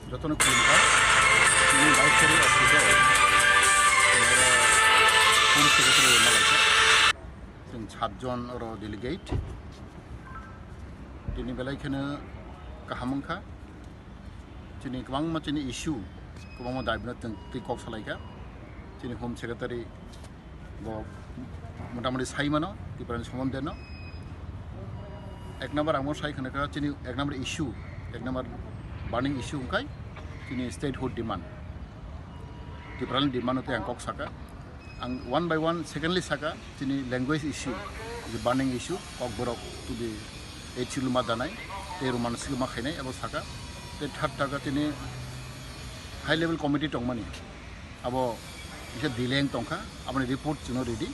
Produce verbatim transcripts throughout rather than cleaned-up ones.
Jotono khulumkha. Chini bike sari office o. Oro Home Secretary rwna laijak. Chwng satjon oro delegate. Tini belai kheno kaham wngkha. Chini kwbangma chini issue, kwbangma daibino chwng twi kok salaikha. Chini Home Secretary bo motamoti sai mano Tiprani sombonde no. Ek number ang bo sai khna kha chini ek number issue, ek number burning issue wngkhai chini statehood demand. Tiprani demand no tei ang kok saka. Ang one by one, secondly saka chini language issue, the burning issue, Kokborok to the H C luma danai, tei Roman sigma khainai abo saka. Tei third taka chini high level committee tongmani. Abo kisa delay wng tongkha, aboni report chwngno ready.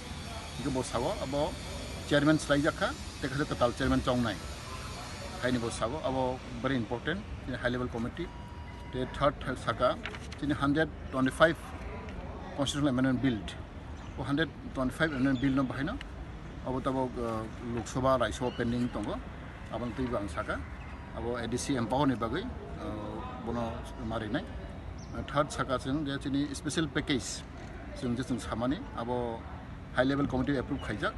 Hingke bo sao abo chairman swlaijak kha, tei kaisa kwtal chairman chongnai. Haini bo sao abo very important, high level committee. Tei third saka chini hundred twenty-five constitutional amendment bill. O hundred twenty-five amendment bill no bahaino abo tabok, uh, Lok Sabha, Rajya Sabha pending tongo. Aboni twibo ang saka, abo A D C empower ni bagwi, uh, bono marinai. Uh, third saka chwng je chini special package chwng je chwng samani abo high level committee approve khaijak,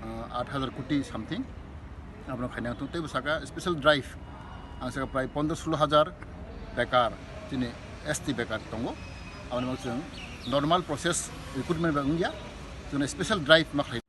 uh, aat hajar koti something. Abono khaina tong teibo saka special drive ang saka prai pondro solo hajar bekar chini S T bekar tongo. Aboni bo chwng normal process recruitment bai wngya, chwng special drive ma khlai.